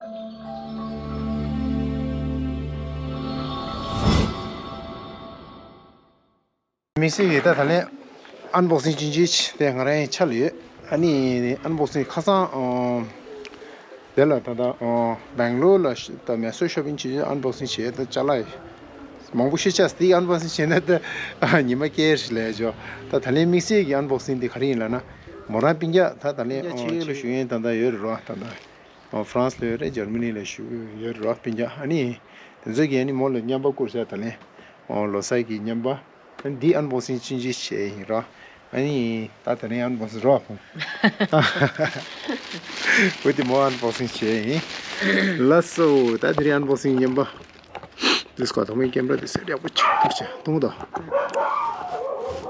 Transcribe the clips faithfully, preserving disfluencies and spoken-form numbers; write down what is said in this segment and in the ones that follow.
དམིགས་བསལ་གྱི་ད་ད་ལན་ཨན་བོག་སིང་ཅིག་བྱེད་དེ་ང་རང་ཡང་འཆར་ཡོད། ཨ་ནི་ཨན་བོག་སིང་ཁ་སང་ཨ་དེ་ལ་ད་ད་ཨ་སྦེང་ལོར་ལ་ཤ་ད་མེ་སོར་ཤོ་པིང་བྱེད་ཨན་བོག་སིང་བྱས། ད་ཅ་ལག་མང་པོ་ཤི་ཆགས་དེ་ཨན་བོག་སིང་བྱས་ན་ད་ཉི་མ་སྐྱེལ་ཞིག་ལས་ཆོག། ད་ད་ལན་དམིགས་བསལ་གྱི་ཨན་བོག་སིང་དེ་ག་རེ་ཡིན་ལབ་ན། མོ་རང་སྤུན་ཀྱག་ད་ད་ལན་ཨ་ཆེ་ལ་ཞུ་ཡིན་ད་ད་ཡོད་རེད་རོ། ད་ད་ཨ་ཧྥ་རན་སི་ལ་ཡོད་རེད། འཇར་མ་ནི་ལ་ཞུ་ཡོད་རེད་རོ་སྤུན་ཀྱག། ཨ་ནི་དེ་ཚོ་གིས་ཨ་ནི་མོ་ལ་རྔན་པ་བསྐུར་ཤག་ད་ལན་ཨོ་ལོ་གསར་གྱི་རྔན་པ། ཨ་ནི་འདི་ཨན་བོག་སིང་ཅིག་བྱས་ཡིན་རོ། ཨ་ནི་ད་དེ་རིང་ཨན་བོག་སིང་རོ། འོ་དེ་མོ་ཨན་བོག་སིང་བྱས་ཡིན། ལགས་སོ། ད་དེ་རིང་ཨན་བོག་སིང་རྔན་པ། དེ་སྐོར་དང་པོའི་ཀེམ་ར་དེ་སེ་ཡག་པོ་ཆགས་འདུག་བྱས་གཏོང་དང་།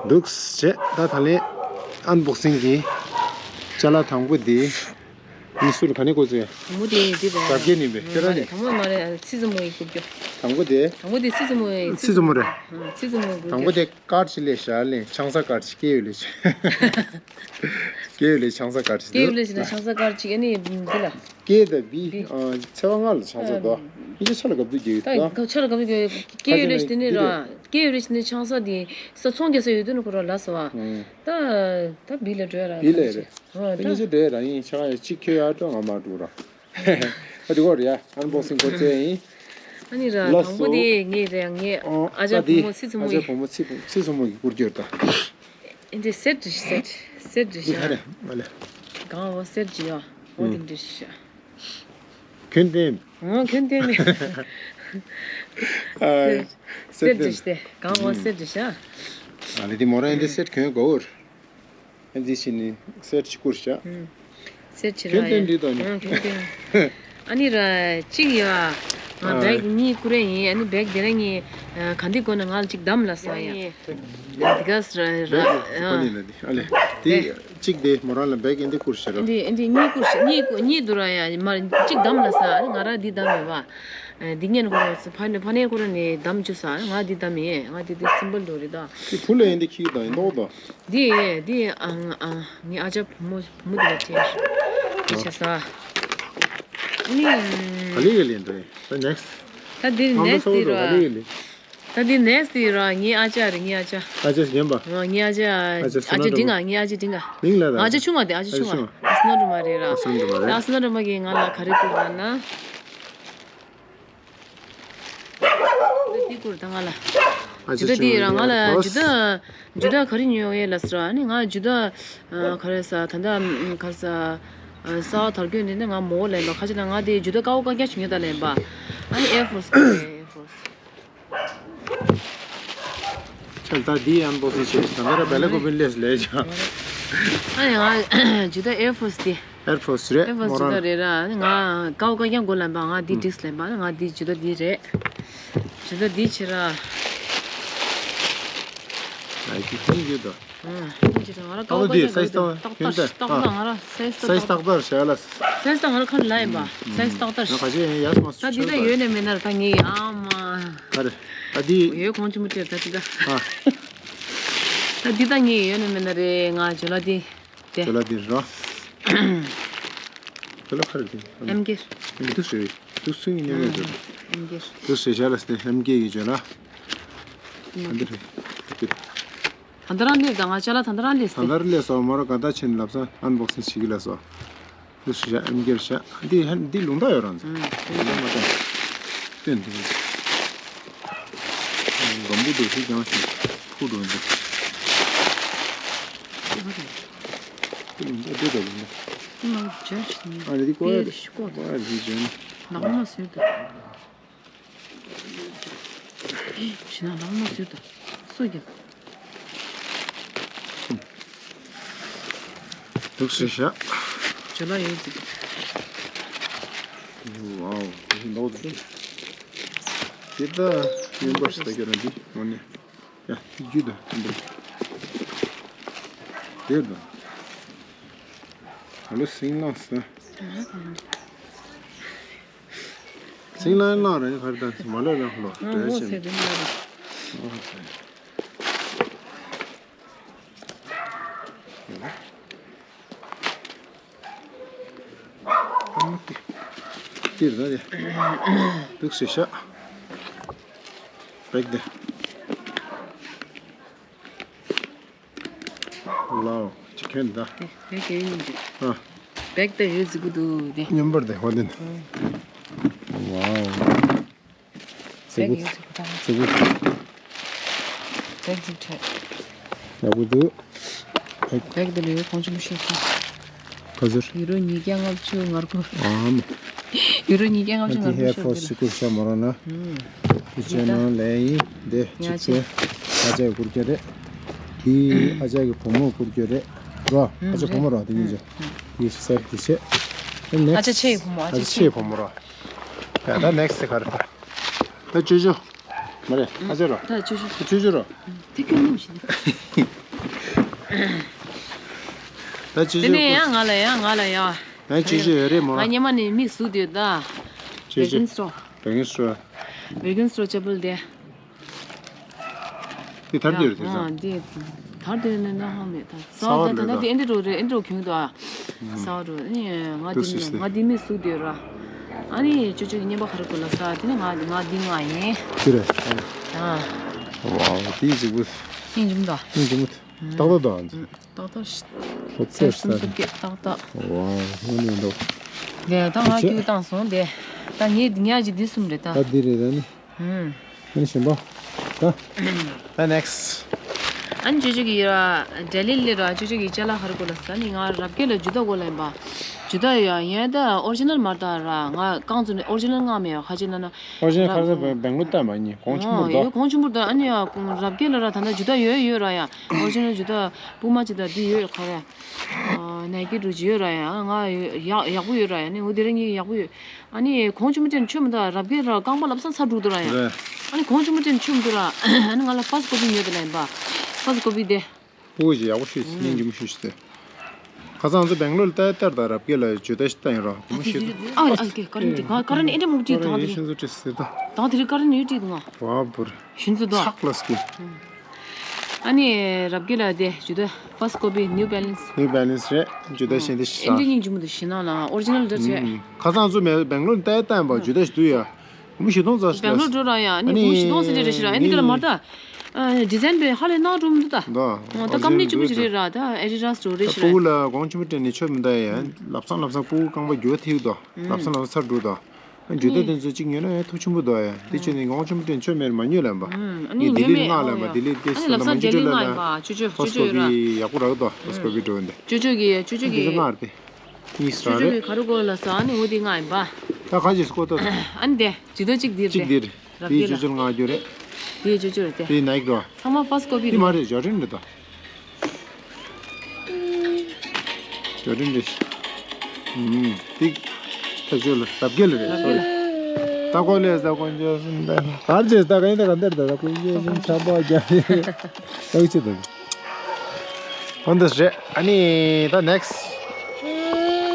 འདུག་བྱས་ད་ད་ལན་ཨན་བོག་སིང་གི་ཅ་ལག་དང་པོ་དེ། ཨ་ནི་སུ་རུ་ག་ནས་བཀོལ་ཚེ། དང་པོ་དེ་འདི་རེད། རྒྱབ་ཀྱི་ནི་མེད་ཁྱོད་རང་ནི། དང་པོ་མ་རེད། ཚིག་རྩུབ་མོ་ཡི་བཀོལ་རྒྱུ། དང་པོ་དེ། དང་པོ་དེ་ཚིག་རྩུབ་མོ་ཡི་ཚིག་རྩུབ་མོ་རེད། ཨ་ཚིག་རྩུབ་མོ་བཀོལ་དང་པོ་རྒྱུ། དེ་དཀར་ཆ་ལས་བཞག་ལས་ཆང་ས་དཀར་ཆ་སྐྱེ་ཡོད་ལས་ཆ། སྐྱེ་ཡོད་ལས་ཆང་ས་དཀར་ཆ་སྐྱེ་ཡོད་ལས་ཆ་ན་ཆང་ས་དཀར་ཆ་ཨ་ནི་འདི་ལ། སྐྱེ་དང་བི། ཨ་ཚེ་བ་ལྔ་ལ་ཆང་ས་དོ། ཨ་ཨིན་ཇི་ཆ་ལ་གབ་དུ་རྒྱུ་ད་ཡོད་ད། ཆ་ལ་གབ་དུ་རྒྱུ་སྐྱེ་ཡོད་ལས་ཆ་དེ་ནི་ར། སྐྱེ་ཡོད་རེད་ནི་ཆང་ས་དེ་ས་ཚོང་རྒྱག་ས་ཡོད་དུས་ནི་ཁོ་ར་ལ་ས་བ། ད་ད་བི་ལ་འགྲོ་ཡ་ར་བི་ལ་རེད། ཨ་ད་ཉིན་ཅིག་འགྲོ་ཡ་ར་ཡིན་ཆ་ག་ཡ་གཅིག་ཁྱོད་ཡར་འགྲོ་ང་མར་འགྲོ་ར། ཨ་དེ་གོ་རེད་ཡ་ཨན་བོག་སིང་གོ་ཚེ་ཡིན། ཨ་ནི་ར་ལགས་དང་པོ་སོ། དེ་ངས་རེད་ངས་ཨ་ཅག་བུ་མོ་ཚེ་ཚུ་མོ་ཨ་ཅག་ཡིན། བུ་མོ་ཚེ་བུ་ཚེ་ཚུ་མོ་གི་སྐུར་གྱོར་ད། ཨེ་འདྲས་སེ་ཊི་སེ་ཊི་སེ་ཊི་འདི་ཤ་ག་རེ་མ་ལས། གང་འོ་སེ་ཊི་ཡོ་འོ་དེ་འདྲས་ཤ། གྱོན་ཏེ། ཨོ་གྱོན་ཏེ་མེད། ཨ་སེ་ཊི་སེ་ཊི་ཏེ་གང་བ་སེ་ཊི་ཤ། ཨ་ལེ་དེ་མོ་ར་ཨེ་འདི་སེ་ཊི་གྱོན་གོ་འོར། ཨེ་འདི་ཕྱི་ནི་སེ་ཊི་ཅིག་བསྐུར་ཤ། སེ་ཊི་ཕྱི་ར་གྱོན་ཏེ་འདི་དང་ནི། ཨོ་གྱོན་ཏེ། ཨ་ནི་ར་གཅིག་ཡ། ང་ཨ་བེག་གཉིས་བསྐུར་རེ་ཡིན། ཨ་ནི་བེག་དེ་ར་གཉིས་ག་འདི་གོ་ན་ང་ལ་གཅིག་བདམས་ལ་ས་ཡ། འདི་ག་སི་ར་ར་ཨ་ནི་ལ་འདི་ཨ་ལེ། དེ་གཅིག་དེ་མོ་རང་ལ་བེག་ཨེ་འདི་བསྐུར་ཤ་ར། ཨེ་འདི་ཨེ་འདི་གཉིས་བསྐུར་ཤ་གཉིས་བསྐུར་གཉིས་འདུག་ར་ཡ་མ་གཅིག་བདམས་ལ་ས་ང་ར་འདི་བདམས་ཡོད་བ། འདི་ངན་ཁོ་ར་ཕ་ནས་ཕ་ནས་ཁོ་ར་ནས་བདམས་བཅུ་ས་ང་འདི་བདམས་ཡིན་ང་འདི་འདི་སིམ་པལ་འདུག་རེད་ད། དེ་བུ་ལ་ཨེ་འདི་ཁྱི་དང་ཨེ་འདོག་དང་། འདི་འདི་ཨ་ཨ་ངའི་ཨ་ཅག་བུ་མོ་བུ་མོ་འདི་ལ་སྤྲད་འདི་བྱས་ས། ཨ་ནི་ག་ལེ་ག་ལེ་འདྲ་ཡིན་ད་ནེག་སི། ད་འདི་ཨང་ད་ནེག་སི་སོ་འདི་རོ་ག་ལེ་ར། ག་ལེ་ད་འདི་ནེག་སི་འདི་རོ་ངའི་ཨ་ཅག་རེད་ངའི་ཨ་ཅག་ཨ་ཅག་གཞན་པ། ཨོ་ངའི་ཨ་ཅག་ཨ་ཅག་སུ་ན་ཨ་ཅག་འགྲོ་འདི་ང་ངའི་ཨ་ཅག་འདི་ང་། མིང་ལ་ད། ཨ་ཅག་ཆུང་བ་འདི་ཨ་ཅག་ཨ་ཅག་ཆུང་བ། ཆུང་བ། ཨ་སུ་ན་འགྲོ་མ་རེད་ར། ཨ་སུ་ན་འགྲོ་མ་རེད། ཨ་སུ་ན་འགྲོ་མ་གིས་ང་ལ་ག་རེ་བསྐུར་ལབ་ན། འདི་བསྐུར་ད་ང་ལ། ཨ་ཅག་ཇུ་ད་འདི་ཆུང་ར་ང་ལ་བ་ཇུ་ད་ཇུ་ད་ག་རེ་ཉོ་ཡས་ལབ་ས་ར་ཨ་ནི་ང་ཇུ་ད་ག་རེ་ས་ད་ད་ག་རེ་ས་ས་བ་དར་གྱོན་འདི་ནི་ང་མོ་ལེན་པ་ཁ་ཅིག་ན་ང་དེ་ཇུ་ད་ཀའོ་ཀ་རྒྱ་ཆུང་ཡོད་ད་ལེན་པ། ཨ་ནི་ཨེར་ཕོར་སི་ཨེར་ཕོར་སི། ཁྱེད་ད་འདི་ཡང་འབོག་སེ་བྱས་ད་ལྟ་ར་བེ་ལ་ཀོ་པིན་ལས་ལས་ཀྱང་། ཨ་ནི་ང་ཇུ་ད་ཨེར་ཕོར་སི་དེ། ཨེར་ཕོར་སི་རེད་ཨེར་ཕོར་སི་མོ་ཇུ་ད་རང་རེད་ར་ང་ཀའོ་ཀ་རྒྱ་མགོ་ལེན་པ་ང་འདི་ཏིག་སི་ལེན་པ་ང་འདི་ཇུ་ད་འདི་རེད། ཇུ་ད་འདི་ཕྱི་ར། ཨ་ཀི་ཐིང་ཡོད་དོ། ཨ་ནི་ཅི་ད་ང་ར་ཀའོ་ཀ་རྒྱ་མགོ་ཏག་ཏག་ཏག་ཏག་ང་ར་སའི་སི་ཏག་ཏག་ཏག་ཏག་ང་ར་སའི་སི་ཏག་ཏག་ཏག་ཏག་བྱས་ལ། སའི་སི་ད་ང་ར་ཁ་ལ་ཡིན་པ། སའི་སི་ཏག་ཏག་ང་ག་ཅེ་ཡང་ཡ་སི་མ་སུ་ད་འདི་ད་ཡོད་ནས་མེད་ན་ར་ད་ངས་ཡ་མ། ཨ་རེ། ཨ་འདི། ཡོད་ཁོང་ཆུ་མོ་སྤྲད་ད་འདི་ད། ཨ། ད་འདི་ད་ངས་ཡོད་ནས་མེད་ན་རེད་ང་ཇོ་ལ་འདི། དེ། ཇོ་ལ་འདི་རོ། ཇོ་ལ་ཁ་རེ་འདི། ཨེམ་ཀེ། འདི་དུ་སུ་རེད། དུ་སུ་ཡིན་ནས་ཇོ་ལ། ཨེམ་ཀེ། དུ་སུ་ཇོ་ལ་སྟེ་ཨེམ་ཀེ་ཡི་ཇོ་ལ། འདི་རེད། འདི་རེད། ད་ལྟ་རང་སླེབས་དང་ང་ཅ་ལག་ད་ལྟ་རང་སླེབས་ཏེ། ད་ལྟ་རང་སླེབས་སོང་མོ་ར་ག་ད་ཕྱིན་ལབ་ས་ཨན་བོག་སིང་བྱེད་ཀྱི་ལབ་སོང་། འདི་སུ་ཤ་ཨེམ་རྒྱལ་ཤ་འདི་ཧན་འདི་ལུང་ད་ཡོད་རང་ཚོ། ལུང་ད་མ་ད། སྟོན་འདུག་འགམ་བུ་འདུག་ཤི་ཀྱང་ཤི་ཁུ་འགྲོ་འདུག་འདི་ལུང་ད་འདི་ད་ལུང་ད། ཨ་ནི་འདི་ཀོ་ཡ་རེད། ཀོ་ཡ་རེད་ཟེར་ནི། ནག་མོ་ཟེར་འདུག་ཞི་ན་ལག་མ་བཟོས་དང་སོ་རྒྱབ། འདུག་སེ་བཞག་ཇོ་ལ་ཡོད་ཅིག་ཝའོ། དེ་ནོར་དེ་ད་ཡིན་པ་ཞིག་ད་ཁྱོད་རང་འདི་ངོ་ནས་ཡ་རྒྱུ་ད་འདི་དེ་ད་ཨ་ལོ་སིང་ལངས་སོང་། སིང་ལ་ལ་ར་ཡ་ཁར་དང་མ་ལ་ལ་ལོ་ང་རེ་ངོ་ཆེན་ཚེ་དེ་ལ་རེ། ཨ་ཧ་ཚེ། ཨ་མ་ཏི། ཏིར་ད་དེ། འདུག་སེ་ཤ། བེག་དེ། ལའོ། ཅི་ཁེན་ད། དེ་བེག་ཡོད་ཉིན་འདུག་ཨ། བེག་དེ་ཡོད་ཟིག་གུ་འདུག་དེ། སྙོམས་པར་དེ་ཧོ་དེ་འདུག་ཝའོ། བེག་ཡོད་ཟིག་གུ་ད། ཟིག་གུ། བེག་ཟིག་ཁྲེ། ཡག་པོ་འདུག་བེག་དེ་ལས་ཁོང་ཆུ་མི་ཤེས་ཁོ། ག་ཟེར། ཡུ་རོ་ཉིས་བརྒྱ་ལྔ་བཅུ་ང་དགུ། ཨམ། ཡུ་རོ་ཉིས་བརྒྱ་ལྔ་བཅུ་ང་དགུ་ཤོག་གི་ལ། ཤ་མོ་ར་ན། ཨུམ། དེ་ཅན་ནང་ལས་ཡིན་དེ་ཡ་ཅིག་ཆེ། ཨ་ཅག་གུར་གྱི་རེད། དེ་ཨ་ཅག་གི་བུ་མོ་གུར་གྱི་རེད། རོ། ཨ་ཅག་བུ་མོ་རོ་དེ་གཉིས་ཅན། དེ་ཤི་སར་དེ་ཆེ། ཨ་ཅག་ཆེ་ཡི་བུ་མོ། ཨ་ཅག་ཆེ་ཡི་བུ་མོ་རོ། ཡ་ད་ནེག་སི་ག་རེ་ད། ད་ཅོ་ཅོ། མ་རེད། ཨ་ཅག་རོ། ད་ཅོ་ཅོ། ད་ཅོ་ཅོ་རོ། དེ་ཁྱོད་ནུབ་ཞིག་ད་ཅོ་ཅོ། དེ་ནས་ཡང་ང་ལ་ཡང་ང་ལ་ཡང་། ཡང་ཅོ་ཅོ་ཡོད་རེད་མོ། ང་སྙེ་མ་ནས་མིག་ཟུག་དུས་ད། ཅོ་ཅོ། བེར་གིན་སི་ཊོར། བེར་གིན་སི་ཊོར། བེར་གིན་སི་ཊོར་ཅ་པུལ་དེ། དེ་དར་དེ་རེད་དེ་ས། ཨ་འདི། དར་དེ་ནས་ན་ཧང་མེད་ད། ས་བ་ད་ད་ལ་ད་དེ་ཨེ་འདྲ་རོ་རེད། ཨེ་འདྲ་རོ་གྱོན་གྱི་འདུག་ཨ། ས་བ་རོ། ཨ་ནི་ང་འདི་ནས་ང་འདི་མིག་ཟུག་དུས་ར། ཨ་ནི་ཅོ་ཅོ་གི་སྙེ་མ་ག་རེ་དགོས་ལ་ས། དེ་ནས་ང་ང་འདི་ང་ཡིན། དེ་རེད། ཨ། ཝའོ། དེ་ཟིག་པོ། སྙིང་རྗེ་མོ་ད། སྙིང་རྗེ་མོ་ད། ཏག་ཏག་ད། ཏག་ཏག་ཤི། ཧོ་ཚེ་ས། སུམ་སུམ་སྐད་ཏག་ཏག་ཝའོ། ཧོ་ནི་འདུག་དེ་ད་ང་ཁྱོད་བཏང་སོང་དེ། ད་ངས་ཉག་གཅིག་འདི་གསུམ་རེད་ད། ད་འདི་རེད་ད་ནི། ཨུམ། ཨ་ནི་གཞན་པ། ད། ད་ནེག་སི། ཨ་ནི་ཅོ་ཅོ་གི་ཡོད་ར། འབྲས་ལིལ་ལི་ར། ཅོ་ཅོ་གི་ཅ་ལག་ག་རེ་དགོས་ལ་ས། ནི་ང་རབ་རྒྱས་ལ་ཇུ་ད་དགོས་ལ་ཡིན་པ། ཇུ་ད་ཡོད་ཡིན་ད། ཨོ་རི་ཇི་ནལ་མ་རེད་ད་ར། ང་རྐང་བཙུགས་ནས་ཨོ་རི་ཇི་ནལ་མངགས་མེད་ཡོད། ཁ་ཅིག་ན་ན། ཨོ་རི་ཇི་ནལ་ཁ་ས་བེང་ལོར་ལྟ་མ་ཉིན་གོང་ཆུང་པོ་ད། ཡོད་གོང་ཆུང་པོ་ད། ཨ་ནི་ཡ་རབ་རྒྱས་ལ་ར་ད་ད་ཇུ་ད་ཡོད་ཡོད་ར་ཡ། ཨོ་རི་ཇི་ནལ་ཇུ་ད་སྤུ་མ་ཅིག་ད་འདི་ཡོད་ག་རེ། ནའི་ཀི་འདྲ་ཅིག་ཡོད་ར་ཡ། ང་ཡག་ཡག་པོ་ཡོད་ར་ཡ། ནི་འོ་དེ་ར་ངའི་ཡག་པོ་ཡོད། ཨ་ནི་གོང་ཆུང་མ་སྤྲད་ནས་མཆོད་མི་འདུག་རབ་རྒྱས་ར་རྐང་པ་ལབ་ས་ཚ་འགྲོ་འདུག་ར་ཡ། རེད། ཨ་ནི་གོང་ཆུང་མ་སྤྲད་ནས་མཆོད་མི་འདུག་ར། ཨ་ནི་ང་ལ་ཕ་སི་ཀོ་པི་ཉོས་དེ་ལ་ཡིན་པ། ཕ་སི་ཀོ་པི་དེ། སྤུ་གུ་ཞིག་ཡག་པོ་ཤོད་ཅིག་སྙིང་རྗེ་མོ་ཤོད་ཅིག་དེ། ཁ་སང་ང་ཚོ་བེང་ལོར་ལ་ལྟ་ལྟར་དང་རབ་རྒྱས་ལ་ཇུ་ད་ཞིག་བཏང་ཡིན་རོགས་མོ་ཤེས་ཏོ། ཨ་ཨ་ཀེ་ཀ་རན་དེ་ཀ་ཀ་རན་ཨེ་འདྲ་མོ་བྲིས་འདུག་དང་དེ་རིང་། ཤིན་ཙུ་བྲིས་ཟེར་ད། དང་དེ་རིང་ཀ་རན་ཡོད་བྲིས་འདུག་ང་། བ་བུར། ཤིན་ཙུ་དོ། ཚགས་ལ་སྐུ། ཨ་ནི་རབ་རྒྱས་ལ་དེ་ཇུ་ད་ཕ་སི་ཀོ་པི་ནིའུ་བེ་ལན་སི། ནིའུ་བེ་ལན་སི་རེད། ཇུ་ད་ཤེས་དེ་ཤི་ཨེ་འདྲ་ས། སྙིང་རྗེ་མོ་འདུག་ཞེ་ནང་ལ་ཨོ་རི་ཇི་ནལ་འདྲ་བྱས། ཁ་སང་ང་ཚོ་མེ་བེང་ལོར་ལ་ལྟ་ལྟ་ཡིན་པ་ཇུ་ད་ཞིག་འདུག་ཡ། མོ་ཞིག་གཏོང་ཙ་ཞིག་བེང་ལོར་འགྲོ་ར་ཡ། ཨ་ནི་མོ་ཞིག་གཏོང་ཟེར་རེ་རེ་ཞིག་ར། ཨ་ནི་དེ་ལ་མ་ལྟ། ཨ་ཌི་ཛའིན་པས་ཧ་ལས་ནག་འགྲོ་མི་འདུག་ད། ད་ཀམ་པ་ནི་གཅིག་པོ་ཞིག་རེད་ར། ད་ཨེ་ཌི་ཌ་སི་འགྲོ་རེ་ཞིག་ར། སྤུ་གུ་ལ་གོང་ཆེན་པོ་སྤྲད་ནས་མཆོད་མི་འདུག་ཡ། ལབ་སང་ལབ་སང་སྤུ་གུ་རྐང་པ་རྒྱུ་བ་ཐིག་དོ། ལབ་སང་ལབ་སང་ཚར་འགྲོ་དོ། ཨ་ཇུ་ད་དེ་ཚོ་གཅིག་ཉོས་ན་ཡང་ཐུགས་ཆེན་པོ་འདུག་ཡ། དེ་བྱས་ནས་གོང་ཆེན་པོ་སྤྲད་ནས་མཆོད་མེར་མ་ཉོས་ལབ་པ། ཨ་ནི་ངས་ལྡི་ལི་མངགས་ལབ་པ། ལྡི་ལི་དེ་ཨ་ནི་ལབ་སང་ལྡི་ལི་མངགས་ཡིན་པ། ཅོ་ཅོ་ཅོ་ཅོ་ཡོད་ར། ཕ་སི་ཀོ་པི་ཡག་པོ་རག་དོ། ཕ་སི་ཀོ་པི་འགྲོ་འདི། ཅོ་ཅོ་གི་ཅོ་ཅོ་གི་ཅོ་ཅོ་གི་ག་རེ་དགོས་ལ་ས། ཨ་ནི་འོ་དེ་མངགས་ཡིན་པ། ད་ག་ཅིག་སྐོར་ཏོ། ཨ་ནི་དེ་ཇུ་ད་གཅིག་འདིར་གཅིག་འདིར། རབ་དེའི་རྒྱས་ཅོ་ཅོ་ལ་མངགས་རྒྱུ་རེད། དེའི་ཅོ་ཅོ་རེད་དེ། དེའི་ནའིག་རོ། ཚང་མ་ཕ་སི་ཀོ་པི་དེ་མ་རེད། ཇོ་ཌན་རེད་ད། ཇོ་ཌན་རེད། ཨུམ། དེ་ཐག་ཆོད་ལ་རབ་རྒྱས་ལ་རེད། རབ་རྒྱས་ལ། ད་ཀོ་ལེ་ས་དཀོན་མཆོག་གསུམ་ད། གར་བྱེད་ད་ག་ཡིན་ད་ག་འདིར་ད་ད་དཀོན་མཆོག་གསུམ་ཆམ་པ་རྒྱབ་ཡོད། ད་གི་ཆེ་ད། འོ་འདི་རེད། ཨ་ནི་ད་ནེག་སི།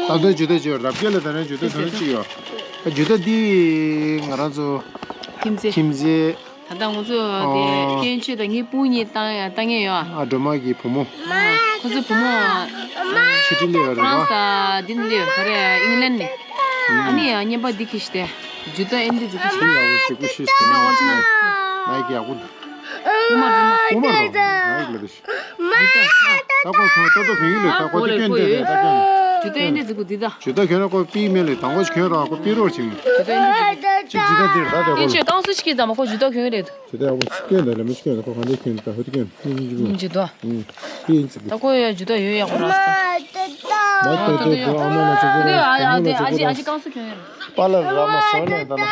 ད་ལྟ་ཇུ་ད་ཅིག་ཡོད། རབ་རྒྱས་ལ་ད་ནི་ཇུ་ད་ད་ནི་ཅིག་ཡོད། ད་ཇུ་ད་འདི་ང་རང་ཚོ་ཁྱིམ་མཚེས། ཁྱིམ་མཚེས། ད་ལྟ་ང་ཚོ་དེ་ཨོ། སྐྱོན་ཆོས་དང་ངའི་སྤུན་གཉིས་བཏང་ཡ་བཏང་ཡས་ཡོད། ཨ་སྒྲོལ་མ་གི་བུ་མོ། ཨ་ཁོ་ཚོའི་བུ་མོ་ཆུ་ཊི་ལ་ཡོད་རེད་པ། ཧྥ་རན་སི་དང་འདི་ནས་སླེབས་ཡོད་ག་རེ་ཨིང་ལན་ནས། ཨ་ནི་ཡང་རྔན་པ་འདི་གིས་ཤི་སྟེ། ཇུ་ད་ཨེ་འདི་ཟིག་གི་ཤི། ཡག་པོ་ཟིག་གི་ཤི་སོང་། ཇུ་ད་ཨོ་རི་ཇི་ནལ། ནའིག་ཡག་པོ་འདུག། ཨོ་མ་རེད་མ། ཨོ་མ་རེད་ནའིག་ལ་འདི་ཤི། ད་ཀོ་ཁོ་ཏོ་ཏོ་གྱོན་ཡིན་ལེ། ད་ཀོ་དེ་གྱོན་དེ་རེད། ད་གྱོན། ཇུ་ད་ཨེ་འདི་ཟིག་གི་འདི་ད། ཇུ་ད་གྱོན་ན་ཀོ་པི་མེད་ལེ། དང་ཀོ་ཞིག་གྱོན་རོགས། ཀོ་པི་རོགས་ཅིག། ཇུ་ད་ཨེ་འདི་ཟིག་གི། ཅིག་ཇུ་ད་འདིར་ད་དེ་ཀོ། ཡིན་ཆོས་རྐང་སུ་ཞིག་གིས་ད་མ་ཁོ་ཇུ་ད་གྱོན་རེད། ཇུ་ད་ཡག་པོ་ཅིག་གྱོན་ད་ལེ། མ་ཅིག་གྱོན་ད་ཁོ་གང་འདྲ་གྱོན་ད་ཧུ་ད་གྱོན། ཡིན་ཅིག་འདུག། ཡིན་ཅིག་འདུག། ཨུ། པི་ཡིན་ཅིག་འདུག། ད་ཀོ་ཡ་ཇུ་ད་ཡོད་ཡག་པོ་ར་སྟེ། ད་ཏོ་ཏོ་ཏོ་ཨ་མ་ལ་ཅིག་ཨ་ཅིག་ཨ་ཅིག་རྐང་སུ་གྱོན་ཡོད། པ་ལ་ར་མ་སོ་ནས་ད་ལ།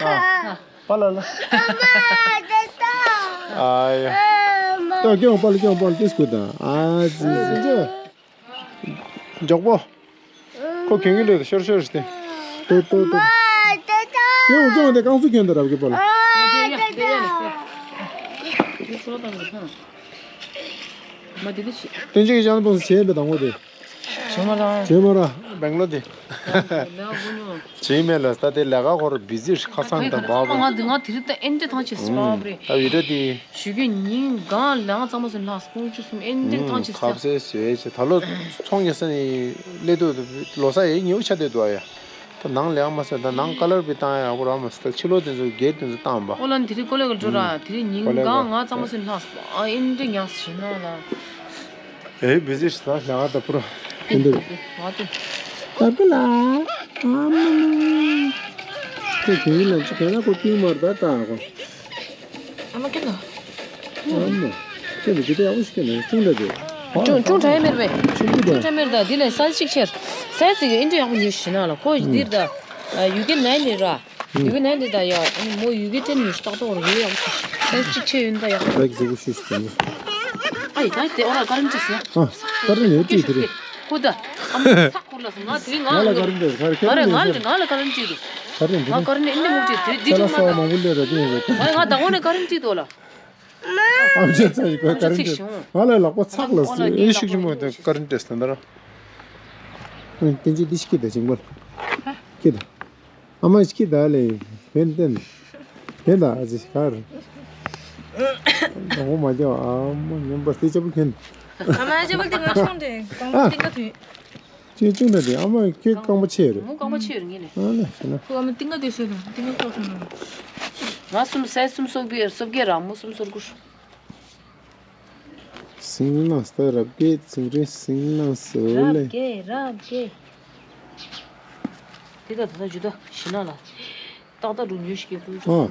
ཨ། པ་ལ་ལ། ཨ་ཡ། ཏོ་སྐྱོང་པ་ལ་སྐྱོང་པ་ལ་ཏིས་ཀུ་ད། ཨ་ཙི་ཙི་ཙི། མགྱོགས་པོ། ཁོ་གྱོན་གྱི་ལོས་ཤོར་ཤོར་ཤི་སྟེ། ཏོ་ཏོ་ཏོ། སྐྱོང་སྐྱོང་དེ་རྐང་སུ་གྱོན་དུ་རབ་ཀྱི་པ་ལ། མ་དེ་དེ་ཤི། སྟོན་ཆེ་གི་ཅང་པོ་སེ་བྱས་པའི་དང་པོ་དེ། བྱེ་མ་ར། བྱེ་མ་ར། བེང་ལོ་དེ། ལས་ཀ་དགོས་ཉོ། བྱེ་མ་ལ་ས་དེ་ལས་ཀ་ཁོར་བི་ཟི་ཁ་སང་དང་བ་བ། ང་དེ་ང་དེ་རིང་ད་ཨེ་འདྲ་ཐང་ཆད་སོང་བ་རེད། ཨ་བི་ད་དེ། ཞུ་རྒྱུ་ཉིན་གང་ལས་ང་གཙང་མ་སོང་ལྷག་དཔུང་ཆུ་གསུམ་ཨེ་འདྲ་ཐང་ཆད་ཁབ་སོང་། སེ་སེ་ཆེ་ད་ལོ་ཚོང་ཉེ་ས་ནས་སླེ་དུ་ལོ་ས་ཡེ་ཉེ་བོ་ཆ་དེ་དུ་ཨ་ཡ། ད་ནང་ལེགས་མ་སོང་། ད་ནང་ཀ་ལར་བི་བཏང་ཡག་པོ་རག་མ་སོང་། ད་ཕྱི་ལོགས་དེ་ཚོ་གེ་ཊི་དེ་ཚོ་བཏང་བ། ཨོ་ལ་དེ་རིང་ཀོ་ལེ་ག་འགྲོ་ར། དེ་རིང་ཉིན་ཀོ་ལེ་ག་གང་ང་གཙང་མ་སོན་ལྷག་སོང་། ཨ་ཨིན་འདྲེ་ཉག་སི་ཞིག་ན་ལ། ཨེ་བི་ཟི་ཞིག་ད་ལེགས་ད་པུ་ར། ཨིན་འདྲེ་ང་དེ། ད་པི་ལ། ཨ་མ་མ། ཁོ་དེ་ཡིན་ན་ཅི་ག་ན་ཁོ་ཏིང་མར་ད་ད་ཁོ། ཨ་མ་ཁྱོད་ལ། ཨ་མ། ཁྱོད་ལ་ཇི་ལྟར་ཡག་པོ་ཞིག་ཁྱོད་ལ་ཅུང་འདྲ་དེ། ཅུང་ཅུང་དྲག་ཡ་མེར་བས། ཆུང་ཆུང་དྲག་ཡ་མེར་ད། འདི་ལ་སའི་ཛི་གཅིག་ཆེར། སའི་ཛི་གི་ཨིན་འདྲེ་ཡག་པོ་ཉོས་ཤི་ན་ལ་ཁོ་འདིར་ད། ཡུ་གེ་ནའི་ནི་ར། ཡུ་གེ་ནའི་ནི་ད་ཡ། མོ་ཡུ་གེ་ཏྲེན་ཉོས་ཤི་ཏག་ཏག་ར་ཡུ་ཡག་པོ་ཤི། སའི་ཛི་གཅིག་ཆེ་ཡོད་ད་ཡག་པོ། ལག་ཟིག་པོ་ཤི་ཤི་ཟིན། ཨ་ཡི་ད་དེ་ཨོ་ར་ཀ་རིན་ཅི་སི་ཡ། ཨ་ཀ་རིན་ཡོད་ཅི་དེ་རེད། ཁོ་ད། ཨ་མ་ཚ་ཁོ་ལ་སོང་ང་དེ་རིང་ང་ང་ལ་ལོ། ཀ་རིན་ཅི་ཁ་རེ་ང་རེ་ང་ལ་ང་ལ་ཀ་རིན་ཅི་འདུག་ཀ་རིན་ང་ཀ་རིན་ཨིན་འདྲེ་མོ་ཅི་དེ་དེ་ཅི་མ་ད། ང་ང་ད་འོ་ནས་ཀ་རིན་ཅི་འདུག་ལ། ཨམ་ཆི་ཚ་ཡི་གོ་ཀ་རིན་ཏེ། ང་ལ་ལག་པ་ཚག་ལ་སི་ཨེ་ཤུགས་ཆེན་པོ་དེ་ཀ་རིན་ཏེ་སྟན་དར། ཏན་ཅི་དི་ཤི་ཀི་དེ་ཅིང་མོལ། ཀི་ད། ཨ་མ་ཤི་ཀི་ད་ལེ། བེན་ཏན། བེན་ད་ཨ་ཅི་ཤི་ཀར། ཨོ་མ་ཇོ་ཨ་མ་ཉམས་པ་སི་ཅབ་ཁེན། ཨ་མ་ཅབ་ཏེ་ང་ཆུང་དེ་གང་ཏིང་ག་དུས། ཅེ་ཅུང་ན་དེ་ཨ་མ་ཁྱོད་རྐང་པ་ཆེ་རེད། མོ་རྐང་པ་ཆེ་རེད་ངེས་ནས། ཨ་ལ་ཤི་ན། ཁོ་ཨ་མ་ཏིང་ག་དེ་སོ་དང་ཏིང་ག་ཁོག་སོང་ན། ང་གསུམ་སའི་གསུམ་སོག་པའི་སོབ་རྒྱས་ར་མོ་གསུམ་སོར་དགུ། སིང་ལ་སྟ་རབ་རྒྱས་ཚིག་འབྲི་སིང་ལ་སོ་རབ་ལེ། རྒྱས་རབ་རྒྱས། དེ་ད་ད་ད་ཇུ་ད་ཤི་ན་ལ། ཏག་ཏག་འགྲོ་ཉོས་ཤིག་གི་ཁུལ། ཨ།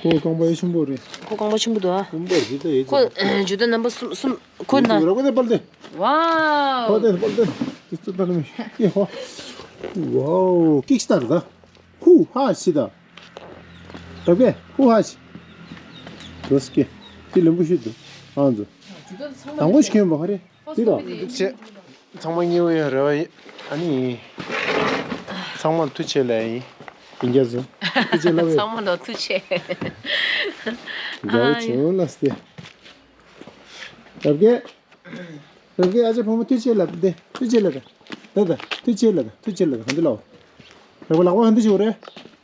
ཁོ་རྐང་པ་ཡེ་ཆེན་པོ་རེད། ཁོ་རྐང་པ་ཆེན་པོ་འདུག་ཨ། རྐང་པ་ཞིག་ད་ཡེ་ཁོ་ཆེན། ཇུ་ད་རྣམ་པ་གསུམ་གསུམ་ཁོ་ན། ར་ཁོ་ད་པར་དེ། ཝའོ། ཧོ་དེ་པར་དེ། དེ་ཚོ་ད་ནི་ཡེ་ཧོ། ཝའོ་ཀིག་སི་ཊར་ད། ཧུ་ཧ་ཤི་ད། རབ་གེ་ཧུ་ཧ་ཤི། རོ་སི་ཀེ། དེ་ལེན་པོ་ཤི་འདུག་ཨང་ཚོ། དང་པོ་ཤི་མཁན་པ་ཧ་རེ། དེ་ལ། ཚེ། ཚང་མ་ཉེ་བོ་ཡོད་རེད་བ། ཨ་ནི། ཚང་མ་ལ་ཐུགས་རྗེ་ཆེ་ལབ་ཡིན། ཡིན་རྒྱ་བཟོ། ཐུགས་རྗེ་ཆེ་ལབ་ཡིན། ཚང་མ་ལ་ཐུགས་རྗེ་ཆེ། དགའ་བོ་བྱུང་ལ་སྟེ། རབ་རྒྱས། རབ་རྒྱས་ཨ་ཅག་བུ་མོ་ཐུགས་རྗེ་ཆེ་ལབ་སྟེ། ཐུགས་རྗེ་ཆེ་ལབ་སྟེ། ད་ད་ཐུགས་རྗེ་ཆེ་ལབ་སྟེ། ཐུགས་རྗེ་ཆེ་ལབ་སྟེ། ག་འདི་ལའོ། རབ་རྒྱས་ལག་པ་ག་འདི་བྱུང་རེད།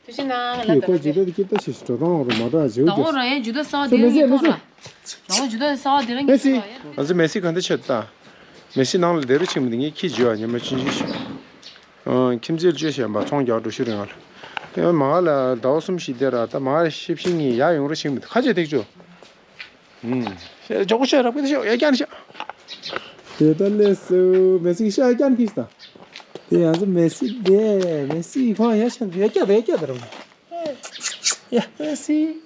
ཐུགས་རྗེ་གནང་ལ། ཁོ་ཇི་ལྟར་སྐྱིད་པོ་ཞིག་འགྲོ་སྟངས་རུ་མ་འགྲོ་ཨ་ཇེ་འོ་ཇེ། ད་འོ་རང་ཡང་ཇུ་ད་ས་དེ་རིང་ཐོང་ར། ད་འོ་ཇུ་ད་ས་དེ་རིང་ངས་ཤི་བ་ཡ། ང་ཚོ་མེ་སི་ག་འདི་ཆད་ད། མེ་སི་ནང་ལ་དེ་རུ་ཕྱིན་མི་འདི་ངས་ཁྱི་ཇུ་ཨ་ཉི་མ་ཆུང་ཆུང་ཞིག་ཨང་། ཁྱིམ་མཚེས་ལ་ཅོ་ཤེས་པ་ཚོང་རྒྱག་འགྲོ་ཤི་རིང་ང་ལ། དེ་མ་ང་ལ་ཟླ་བ་གསུམ་ཞིག་བསྡད་ར། ད་མ་ང་ཤི་ཕྱི་ངས་ཡར་ཡོང་ར་ཕྱིན་མི་འདི་ཁ་ཆེ་ཐེག་ཆོ། ཨུམ། ཞོག་པོ་ཤོག་ར་པི་ཏི་ཤོག་ཡ་ཀྱང་ཤོག་དེ་ལྟར་ལས་སུ་མེ་སི་ཤ་ཀྱང་ཁིས་དང་། དེ་ཡང་སུ་མེ་སི་དེ་མེ་སི་ཁོང་ཡ་ཤ་ཡ་ཀྱ་དེ་ཡ་ཀྱ་དེ་རུང་། ཡ་མེ་སི།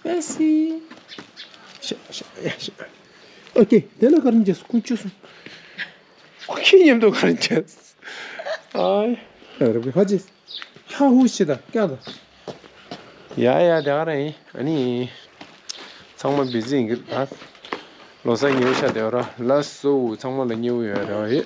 མེ་སི། ཤ་ཤ་ཡ་ཤ། ཨོ་ཀེ་དེ་ལ་ག་རེ་འཇལ་སྐུ་བཅུ་སོང་། ཁོ་ཁྱི་མཉམ་དུ་ག་རེ་འཇལ། ཨའི། ཡ་རབ་ཀྱི་ཧ་ཅི། ཧ་ཧུ་ཤི་ད་ཀྱ་ད། ཡ་ཡ་དེ་ག་རེ་ཡིན་ཨ་ནི། ཚང་མ་བི་ཟི་ཡིན་གི་ད། ལོ་གསར་ཉེ་བོ་ཤ་དེ་བ་ར་ལ་སོ་ཚང་མ་ལ་ཉེ་བོ་ཡོད་ར་ཡེ།